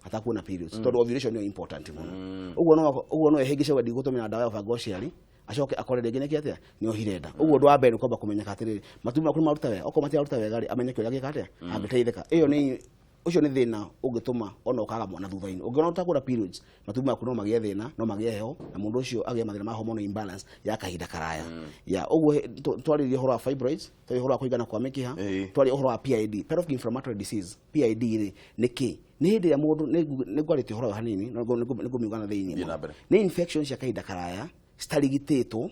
atakuona periods, tondũ ovulation nĩyo important mũno. Ũguo no ehĩngĩce wendi gũtũmĩra ndawa ya ũbanga ũciari, acoke akore rĩngĩ nĩkĩ atĩa nĩ ohire nda. Ũguo ũndũ wa mbere nĩ kwamba kũmenyeka atĩrĩrĩ, matumbĩ maku nĩ maruta wega. Okorwo matiraruta wega rĩ, amenye kĩũrĩa angĩka atĩa angĩteithĩka. Ĩyo nĩ ũcio nĩ thĩna ũngĩtũma ona ũkaga mwana thutha-inĩ. Ũngĩona ũtakuona periods, matumbĩ maku no magĩe thĩna, no magĩe heho na mũndũ ũcio agĩe mathĩna ma hormonal imbalance ya kahinda karaya ya ũguo. Twarĩrie ũhoro wa fibroids, twarĩrie ũhoro wa kũigana kwa mĩkiha, twarĩrie ũhoro wa PID, pelvic inflammatory disease. PID rĩ, nĩ kĩ? Nĩ hĩndĩ ĩrĩa mũndũ nĩ ngwarĩtie ũhoro ũyũ hanini, no nĩ ngũmiuga na thĩinĩ Thiĩ na mũno. mbere. Nĩ infection cia kahinda karaya citarigitĩtwo,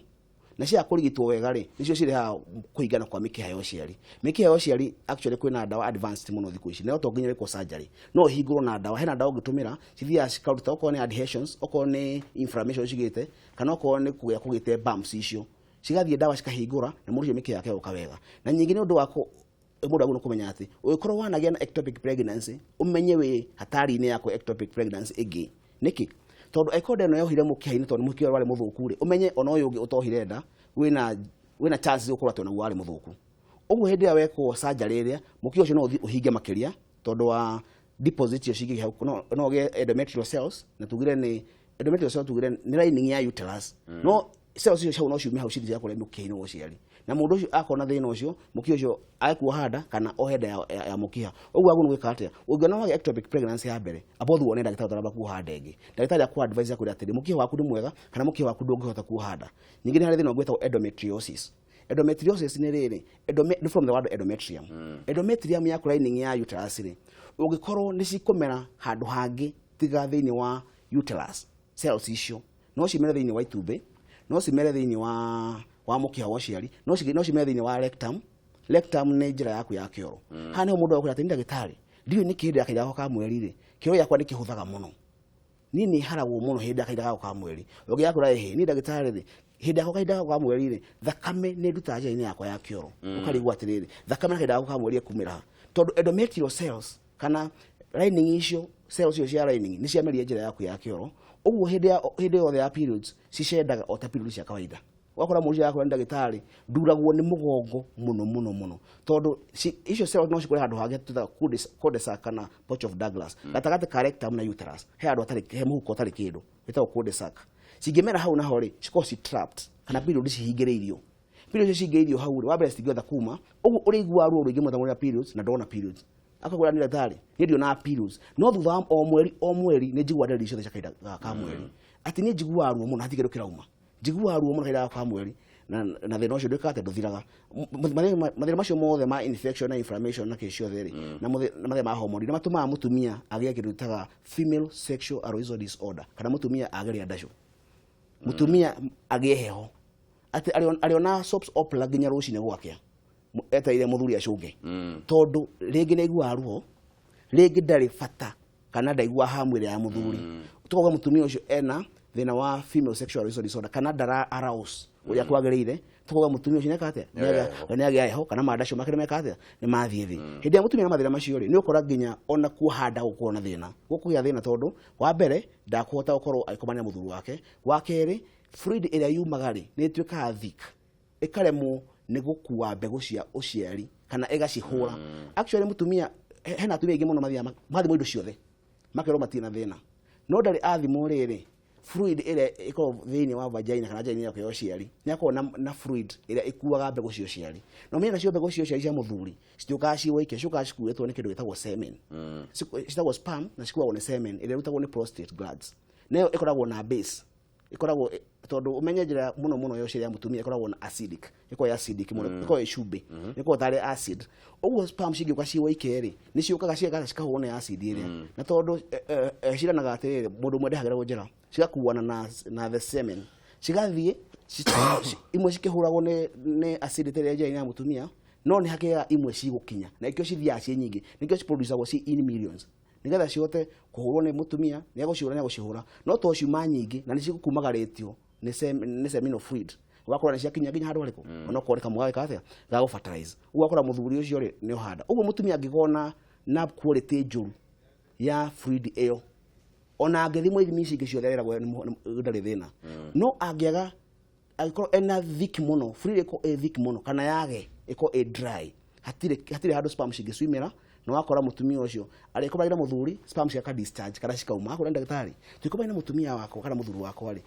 na cia kũrigitwo wega rĩ, nĩcio cirehaga kũhingana kwa mĩkiha ya ũciari. Mĩkiha ya ũciari, actually, kwĩna ndawa advanced mũno thikũ ici, nayo to nginya wĩkwo surgery, no ũhingũrwo na ndawa. Hena ndawa ũngĩtũmĩra cithiaga cikaruta okorwo nĩ adhesions, okorwo nĩ inflammation cigĩte, kana okorwo nĩ kũgĩa kũgĩte bumps icio, cigathiĩ ndawa cikahingũra na mũndũ ũcio mĩkiha yake ĩgoka wega. Na nyingĩ nĩ ũndũ wa mũndũ agĩrĩirwo kũmenya atĩ ũngĩkorwo wanagĩa na ectopic pregnancy, ũmenye wĩ hatari-inĩ ya kũ ectopic pregnancy ĩngĩ. Nĩkĩ? Tondũ angĩkorwo nda ĩno yohire mũkiha-inĩ tondũ mũkiha warĩ mũthũku rĩ, ũmenye ona ũyũ ũngĩ ũtohire nda wĩna chance gũkorwo atĩ onaguo warĩ mũthũku. Ũguo hĩndĩ ĩrĩa wekwo surgery ĩrĩa, mũkiha ũcio no ũthiĩ ũhinge makĩria tondũ wa deposit icio cingĩgĩa hau. No ũgĩe endometrial cells, na tugire nĩ endometrial cells, tugire nĩ lining ya uterus, no cells icio hau no ciume hau cithiĩ ciakũrĩa mũkiha-inĩ wa ũciari, na mũndũ ũcio akorwo na thĩna ũcio, mũkiha ũcio agĩkuoha nda kana ohe nda ya mũkiha. Ũguo agũrwo gwĩka atĩa? Ũngĩona wagĩa ectopic pregnancy ya mbere, amba ũthiĩ wone ndagĩtarĩ ũtaramba kuoha nda ĩngĩ. Ndagĩtarĩ akũ advise akwĩra atĩrĩ, mũkiha waku nĩ mwega kana mũkiha waku ndũngĩhota kuoha nda. Ningĩ nĩ harĩ thĩna ũngĩ wĩtagwo endometriosis. Endometriosis nĩ rĩrĩ, nĩ from the word endometrium. Endometrium yaku, lining ya uterus rĩ, ũngĩkorwo nĩ cikũmera handũ hangĩ tiga thĩinĩ wa uterus, cells icio no cimere thĩinĩ wa itumbĩ, no cimere thĩinĩ wa mũkiha wa ũciari, no cimere thĩinĩ wa rectum. Rectum nĩ njĩra yaku ya kĩoro. Haha nĩho mũndũ akwĩra atĩ, "Nĩ ndagĩtarĩ, ndiũĩ nĩ kĩhĩndĩ ya kahinda gakwa ka mweri rĩ, kĩoro gĩakwa nĩ kĩhũthaga mũno, niĩ nĩ haragwo mũno hĩndĩ ya kahinda gakwa ka mweri." Ũngĩ akwĩra, "Ĩhĩ, niĩ ndagĩtarĩ rĩ, hĩndĩ yakwa kahinda gakwa ka mweri rĩ, thakame nĩ ndutaga njĩra-inĩ yakwa ya kĩoro." Ũkarigwo atĩrĩrĩ, thakame na kahinda gakwa ka mweri ĩkumĩra ha? Tondũ endometrial cells kana lining icio, cells icio cia lining nĩ ciameria njĩra yaku ya kĩoro. Ũguo hĩndĩ yothe ya periods cicendaga o ta periods cia kawaida. Ũgakora mũndũ ũcio akwĩra, "Ndagĩtarĩ, nduragwo nĩ mũgongo mũno mũno mũno," tondũ icio cells no cikũre handũ hangĩ twĩtaga cul-de-sac kana pouch of Douglas, gatagatĩ ka rectum na uterus. He handũ hatarĩ, he mũhuko ũtarĩ kĩndũ wĩtagwo cul-de-sac. Cingĩmera hau naho rĩ, cikorwo ci trapped kana period cihingĩrĩirio. Period icio cihingĩrĩirio hau rĩ, wa mbere citingĩhota kuma. Ũguo ũrĩiguaga ruo rũingĩ mũno rwa periods na ndona periods. Akagwĩra, "Nĩ ndagĩtarĩ, niĩ ndionaga periods, no thutha wa o mweri o mweri nĩ njiguaga ndariri ciothe cia kahinda ka mweri, atĩ niĩ njiguaga ruo mũno, hatirĩ kĩndũ kĩrauma, njiguaga ruo mũno kahinda ka mweri." Na thĩna ũcio ndwĩkaga atĩ ndũthiraga. Mathĩna macio mothe ma infection na inflammation na kĩ ciothe rĩ, na mathĩna ma hormone nĩ matũmaga mũtumia agĩe kĩndũ gĩtaga female sexual arousal disorder, kana mũtumia agĩrĩa ndacũ, mũtumia agĩe heho, atĩ arĩona soap opera nginya rũcinĩ gwakĩa etereire mũthuri acũnge, tondũ rĩngĩ nĩ aiguaga ruo, rĩngĩ ndarĩ bata kana ndaiguaga hamu ĩrĩa ya mũthuri. Tukauga mũtumia ũcio ena thĩna wa female sexual arousal disorder kana ndara arouse ũrĩa kwagĩrĩire. Tukauga mũtumia ũcio nĩeka atĩa? Nĩagĩa heho. Nĩagĩa heho kana mandacio make nĩmeka atĩa, nĩ mathiĩ thĩ. Hĩndĩ ĩrĩa mũtumia na mathĩna macio rĩ, nĩ ũkora nginya ona kuoha nda gũkorwo na thĩna, gũkũgĩa thĩna, tondũ wa mbere ndakũhota gũkorwo agĩkomania na mũthuri wake, wa kerĩ fluid ĩrĩa yumaga rĩ, nĩ ĩtuĩkaga thick, ĩkaremwo Nĩ gũkua mbegũ cia ũciari kana ĩgacihũra. Actually mũtumia, hena atumia aingĩ mũno mathiaga mathimwo indo ciothe, makerwo matirĩ na thĩna, no ndarĩ athimwo rĩrĩ fluid ĩrĩa ĩkoragwo thĩinĩ wa vagina kana njĩra-inĩ yake ya ũciari. Nĩ akoragwo na fluid ĩrĩa ĩkuaga mbegũ cia ũciari, na ũmenye nacio mbegũ cia ũciari cia mũthuri citiũkaga ciĩ waike, ciũkaga cikuĩtwo nĩ kĩndũ gĩtagwo semen. Citagwo sperm na cikuagwo nĩ semen ĩrĩa ĩrutagwo nĩ prostate glands, nayo ĩkoragwo na base ĩkoragwo, tondũ ũmenye njĩra mũno mũno ya ũciari ya mũtumia ĩkoragwo na acidic, ĩkoragwo ĩ acidic mũno, ĩkoragwo ĩ cumbĩ, ĩkoragwo tarĩ acid. Ũguo sperm cingĩũka ciĩ waike rĩ, nĩ ciũkaga cigakara cikahũrwo nĩ acid ĩrĩa, na tondũ ciranaga atĩrĩrĩ, mũndũ ũmwe ndehagĩrwo njĩra, cigakuana na the semen, cigathiĩ imwe cikĩhũragwo nĩ acidity ĩrĩa njĩra-inĩ ya mũtumia, no nĩ hakĩaga imwe cigũkinya, na ikĩo cithiaga ciĩ nyingĩ, nĩkĩo ciproducagwo ci in millions, nĩgetha cihote kũhũrwo nĩ mũtumia. Nĩ egũcihũra, nĩ egũcihũra, no to ciuma nyingĩ na nĩ cigũkumagarĩtio nĩ seminal fluid, ũgakora nĩ ciakinya nginya handũ harĩkũ, onokorwo nĩ kamwe gagĩka atĩa ga fertilize. Ũgakora mũthuri ũcio rĩ nĩ ũhanda. Ũguo mũtumia angĩkorwo na quality njũru ya fluid ĩyo, ona angĩthimwo ithimi ici ingĩ ciothe areragwo ndarĩ thĩna, no angĩaga, angĩkorwo ena thick mũno, fluid ĩkorwo ĩ thick mũno kana yage, ĩkorwo ĩ dry, hatirĩ handũ sperm cingĩcwimĩra, na wakora mũtumia ũcio arĩkomagĩra mũthuri, sperm ciaka discharge kana cikauma. Akwĩra ndagĩtarĩ, tũikomagĩra na mũtumia wakwa kana mũthuri wakwa rĩ,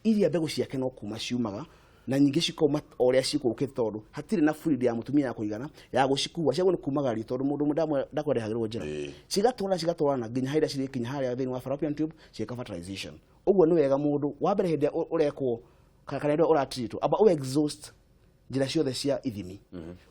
iria mbegũ ciake no kuma ciumaga na nyingĩ cikauma o ũrĩa cikũrũkĩte, tondũ hatirĩ na fluid ya mũtumia ya kũigana ya gũcikua, ciagwo nĩ kumagario, tondũ mũndũ ũmwe ndakwendehagĩrwo njĩra. Cigatwarana, cigatwarana nginya harĩa cirĩkinya harĩa thĩinĩ wa fallopian tube, ciĩka fertilization. Ũguo nĩ wega mũndũ wa mbere hĩndĩ ĩrĩa ũrekwo kana hĩndĩ ĩrĩa ũratreatwo, amba ũ exhaust njĩra ciothe cia ithimi.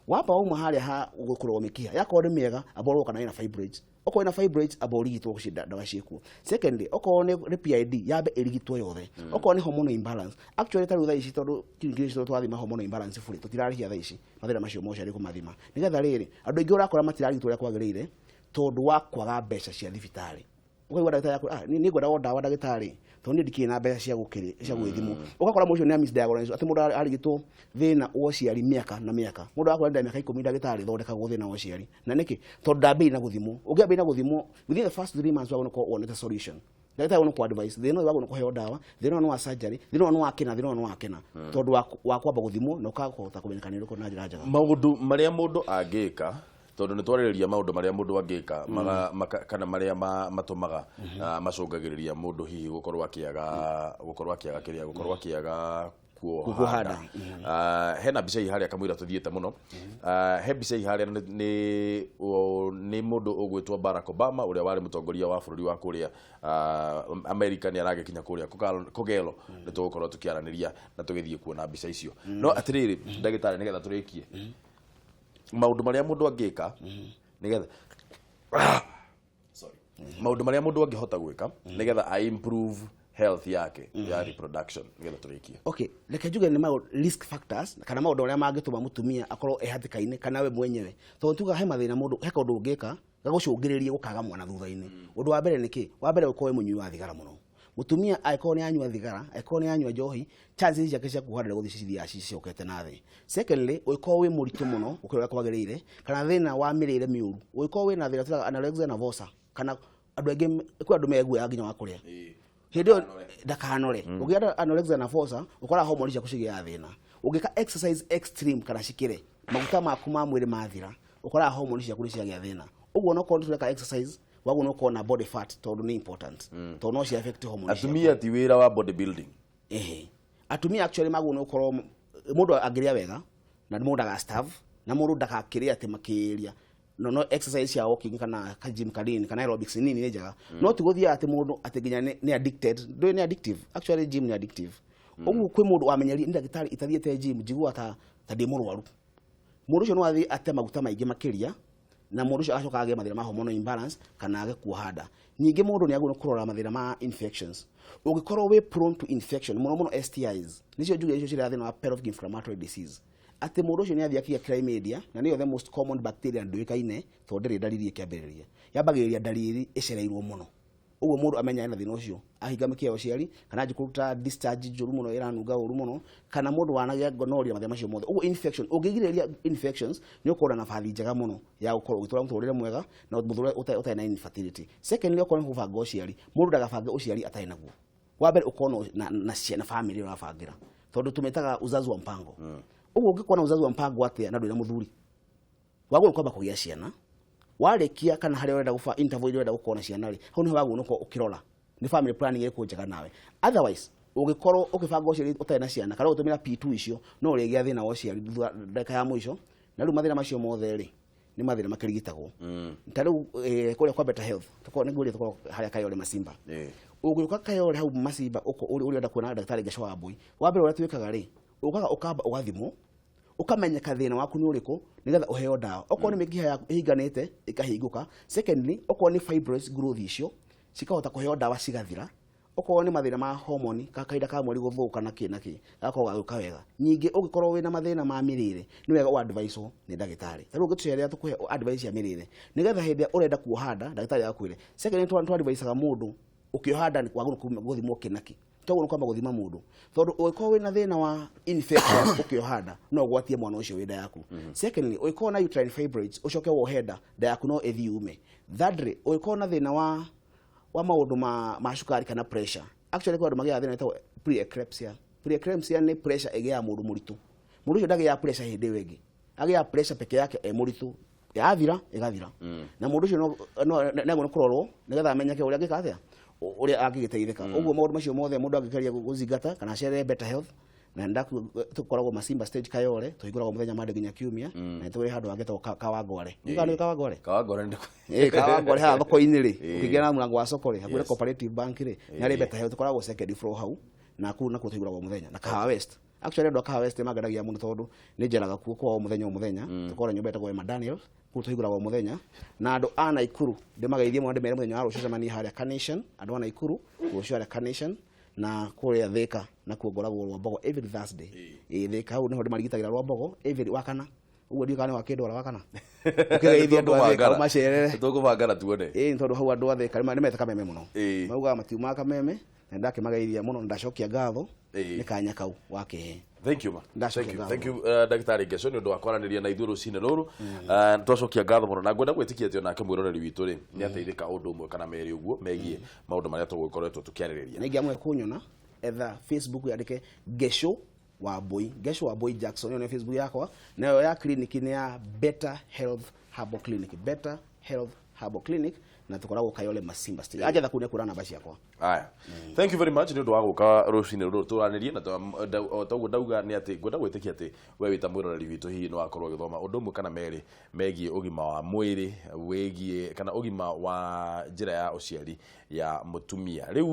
Wamba wauma harĩa ha gũkũrwo mĩkiha, yakorwo nĩ mĩega, amba ũrorwo kana ĩna fibroids. Okorwo ĩna fibroids, amba ũrigitwo gũci ndawa ciĩkuo. Secondly, okorwo nĩ PID, yambe ĩrigitwo yothe. Okorwo nĩ hormonal imbalance, actually ta rĩu thaa ici, tondũ kiriniki ici twathima hormonal imbalance bure, tũtirarĩhia thaa ici mathĩna macio mothe kũmathima, nĩgetha rĩrĩ andũ aingĩ ũrakora matirarigitwo ũrĩa kwagĩrĩire tondũ wa kwaga mbeca cia thibitarĩ. Ũkaigua ndagĩtarĩ akwĩra, "Ah, nĩ ngwenda o ndawa ndagĩtarĩ, tondũ niĩ ndikĩrĩ na mbeca cia gũkĩrĩ cia gwĩthimwo." Ũgakora mũndũ ũcio nĩ misdiagnose, atĩ mũndũ arigitwo thĩna wa ũciari mĩaka na mĩaka. Mũndũ akora nda mĩaka 10 ndagĩtarĩ thondekagwo thĩna wa ũciari, na nĩkĩ? Tondũ ndambĩrĩirie na gũthimwo. Ũngĩambĩrĩria na gũthimwo within the first 3 months, wagwo nĩ wonete solution. Ndagĩtarĩ wagwo nĩ kũ advice thĩna ũyũ, wagwo nĩ kũheo ndawa, thĩna ũyũ nĩ wa surgery, thĩna ũyũ nĩ wa kĩna, thĩna ũyũ nĩ wa kĩna, tondũ wa kwamba gũthimwo na ũkahota kũmenyeka nĩ ũrĩkũ na njĩra njega. Maũndũ marĩa mũndũ angĩka, tondũ nĩ twarĩrĩria maũndũ marĩa mũndũ angĩka kana marĩa matũmaga, macũngagĩrĩria mũndũ hihi gũkorwo akĩaga kĩrĩa, gũkorwo akĩaga kuoha Kuoha nda. Nda. Hena mbica ii harĩa kamũira tũthiĩte mũno. He mbica ii harĩa nĩ mũndũ ũgwĩtwo Barack Obama, ũrĩa warĩ mũtongoria wa bũrũri wa kũrĩa America, nĩ aragĩkinya kũrĩa Kogelo. Nĩ tũgũkorwo tũkĩaranĩria na tũgĩthiĩ kuona mbica icio. No atĩrĩrĩ ndagĩtarĩ, nĩgetha tũrĩkie, maũndũ marĩa mũndũ angĩka nĩgetha, sorry, maũndũ marĩa mũndũ angĩhota gwĩka nĩgetha a improve health yake ya reproduction, nĩgetha tũrĩkie. Okay, reke njuge nĩ maũndũ risk factors kana maũndũ marĩa mangĩtũma mũtumia akorwo e hatĩka-inĩ kana we mwenyewe, tondũ tuga he mathĩna mũndũ, he kaũndũ ũngĩka gagũcũngĩrĩrie gũkaga mwana thutha-inĩ. Ũndũ wa mbere nĩ kĩ? Wa mbere, ũkorwo wĩ mũnyui wa thigara mũno. Mũtumia angĩkorwo nĩ anyua thigara, angĩkorwo nĩ anyua njohi, chances ciake cia kuoha nda gũthiĩ cithiaga cicokete na thĩ. Secondly, ũngĩkorwo wĩ mũritũ mũno gũkĩra ũrĩa kwagĩrĩire, kana thĩna wa mĩrĩre mĩũru, ũngĩkorwo wĩna thĩna tũraga anorexia nervosa, kana andũ aingĩ, kwĩ andũ meguoya nginya wa kũrĩa hĩndĩ ĩyo ndakanore. Ũngĩgĩa anorexia nervosa, ũkoraga hormone ciaku cigĩaga thĩna. Ũngĩka exercise extreme kana cikĩre maguta maku ma mwĩrĩ mathira, ũkoraga hormone ciaku nĩ ciagĩa thĩna. Ũguo no korwo nĩ tũreka exercise, waguo no korwo na body fat, tondũ nĩ important, tondũ no cia affect hormone ciaku. Atumia ti wĩra wa body building. Ehe, atumia actually magwo nĩ gũkorwo mũndũ angĩrĩa wega na mũndũ ndaga starve na mũndũ ndagakĩrĩa atĩ makĩria, no exercise cia walking kana ka gym kanini kana aerobics nini nĩ njega, no ti gũthiaga atĩ mũndũ atĩ nginya nĩ addicted. Ndũĩ nĩ addictive? Actually gym nĩ addictive. Ũguo kwĩ mũndũ wamenyeria, nĩ ndagĩtarĩ, itathiĩte gym njiguaga ta ndĩ mũrwaru. Mũndũ ũcio no athiĩ ate maguta maingĩ makĩria, na mũndũ ũcio agacoka agĩe mathĩna ma hormonal imbalance kana age kuoha nda. Ningĩ mũndũ nĩ agĩrĩirwo nĩ kũrora mathĩna ma infections. Ũngĩkorwo wĩ prone to infection mũno mũno, STIs nĩcio njuge, icio cirehaga thĩna wa pelvic inflammatory disease, atĩ mũndũ ũcio nĩ athiĩ akĩgĩa chlamydia, na nĩyo the most common bacteria, ndũĩkaine tondũ ndĩrĩ ndariri ĩkĩambĩrĩria, yambagĩrĩria ndariri ĩcereirwo mũno. Ũguo mũndũ amenya ena thĩna ũcio, ahinga mĩkiha ya ũciari kana anjie kũruta discharge njũru mũno ĩranunga ũru mũno, kana mũndũ wanagĩa gonorrhea, mathĩna macio mothe. Ũguo infection, ũngĩgirĩrĩria infections, nĩ ũkorwo na nabathi njega mũno ya gũkorwo ũgĩtũra mũtũrĩre mwega na mũtũrĩre ũtarĩ na infertility. Secondly, okorwo nĩ gũbanga ũciari, mũndũ ndagabange ũciari atarĩ naguo. Wa mbere ũkorwo na family ũrabangĩra, tondũ tũmĩtaga uzazi wa mpango. Ũguo ũngĩkorwo na uzazi wa mpango atĩa na ndũrĩ na mũthuri? Wagũrwo kwamba kũgĩa ciana, warĩkia kana harĩa ũrenda gũba interval iria ũrenda gũkorwo na ciana rĩ, hau nĩho wagũrwo nĩũkorwo ũkĩrora nĩ family planning ĩrĩkũ njega nawe. Otherwise ũngĩkorwo ũkĩbanga ũciari ũtarĩ na ciana kana ũgĩtũmĩra P2 icio, no ũrĩgĩa thĩna wa ũciari thutha ndagĩka ya mũico. Na rĩu mathĩna macio mothe rĩ, nĩ mathĩna makĩrigitagwo. Ta rĩu kũrĩa kwa Better Health, tũkorwo nĩ ngũrĩa, tũkorwo harĩa Kayole Masimba. Ũngĩũka Kayole hau Masimba ũko ũrĩa ũrenda kuona ndagĩtarĩ Gecũ wa Mbui, wa mbere ũrĩa twĩkaga rĩ, ũkaga ũkamba ũgathimwo, ũkamenyeka thĩna waku nĩ ũrĩkũ, nĩgetha ũheo ndawa. Okorwo nĩ mĩkiha yaku ĩhinganĩte, ĩkahingũka. Secondly, okorwo nĩ fibroids growth icio cikahota kũheo ndawa cigathira. Okorwo nĩ mathĩna ma homoni ka kahinda ka mweri gũthũka na kĩ na kĩ, gakorwo gagĩũka wega. Ningĩ ũngĩkorwo wĩna mathĩna ma mĩrĩre, nĩ wega ũ-advise-wo nĩ ndagĩtarĩ. Ta rĩu ũngĩtũcerera tũkũhe advice ya mĩrĩre, nĩgetha hĩndĩ ĩrĩa ũrenda kuoha nda, ndagĩtarĩ agakwĩre. Secondly, nĩ tũ-advise-aga mũndũ ũkĩoha nda nĩ wagĩrĩirwo gũthimwo kĩ na kĩ. Toguo nĩ kwamba gũthima mũndũ, tondũ ũngĩkorwo wĩna thĩna wa infection ũkĩoha nda, no ũgwatie mwana ũcio wĩ nda yaku. Secondly, ũngĩkorwo na uterine fibroids ũcoke wohe nda, nda yaku no ĩthiĩ yume. Thirdly, ũngĩkorwo na thĩna wa maũndũ ma cukari kana pressure. Actually kwĩ andũ magĩaga thĩna wĩtagwo preeclampsia. Preeclampsia nĩ pressure ĩgĩaga mũndũ mũritũ. Mũndũ ũcio ndagĩaga pressure hĩndĩ ĩyo ĩngĩ, agĩaga pressure peke yake e mũritũ, yathira ĩgathira. Na mũndũ ũcio no nĩ kũrorwo nĩgetha amenyeke ũrĩa angĩka atĩa, ũrĩa angĩgĩteithĩka. Ũguo maũndũ macio mothe mũndũ angĩgeria gũzingata kana acerere Better Health na tũkoragwo Masimba stage Kayole, tũhingũragwo mũthenya Monday nginya Kiumia, na nĩtũrĩ handũ hangĩtagwo Kawangware. Nĩ Kawangware? Kawangware nĩ Ĩ Kawangware haha thoko-inĩ rĩ, ũkĩingĩra na mũrango wa soko rĩ, hakuhĩ na Cooperative Bank rĩ, nĩ harĩ Better Health, tũkoragwo second floor hau, na kũu nakuo tũhingũragwo mũthenya. Na Kahawa West, actually andũ a Kahawa West nĩ mangenagia mũno tondũ nĩ njeraga kuo kwao mũthenya o mũthenya. Tũkoragwo na nyũmba ĩtagwo Emma Daniel, kũu tũhingũragwo mũthenya. Na andũ a Naikuru ndĩmageithie mũno, ndĩmere mũthenya wa rũciũ cemanie harĩa Carnation. Andũ a Naikuru rũciũ harĩa Carnation, na kũrĩa Thika nakuo ngoragwo Rwambogo every Thursday. Ĩ Thika hau nĩho ndĩmarigitagĩra Rwambogo every Wakana. Ũguo ndiũĩ kana nĩ wakĩndwara Wakana, ũkĩgeithia andũ a Thika ũmacerere. Tũkũbangana tuone. Ĩ nĩ tondũ hau andũ a Thika nĩ mete kameme mũno. Maugaga matiumaga kameme, na ndakĩmageithia mũno, ndacokia ngatho nĩ kanya kau wakĩhe. Thank you ma. Ndacokia Thank you. ngatho. Thank you, Ndagĩtarĩ Ngeco, nĩ ũndũ wa kwaranĩria na ithuĩ rũcinĩ rũrũ. Twacokia ngatho mũno na ngwenda gwĩtĩkia atĩ onake mwĩroreri witũ rĩ nĩ ateithĩka ũndũ ũmwe kana merĩ ũguo megiĩ maũndũ marĩa tũgũkoretwo tũkĩarĩrĩria. Na ingĩamwe kũnyona, etha Facebook, yandĩke Ngeco wa Mbui, Ngeco wa Mbui Jackson. Ĩyo nĩ Facebook yakwa, nayo ya clinic nĩ ya Better Health Herbal Clinic, Better Health Herbal Clinic, na tũkoragwo Kayole Masimba Street. Anjetha kũu nĩ kuona namba ciakwa. Aya. Thank you very much nĩ ũndũ wa gũka rũcinĩ rũrũ tũranĩrie na o ta ũguo ndauga nĩ atĩ ngwenda gwĩtĩkia atĩ we wĩ ta mwĩroreri witũ hihi nĩ wakorwo ũgĩthoma ũndũ ũmwe kana merĩ megiĩ ũgima wa mwĩrĩ wĩgiĩ kana ũgima wa njĩra ya ũciari ya mũtumia. Rĩu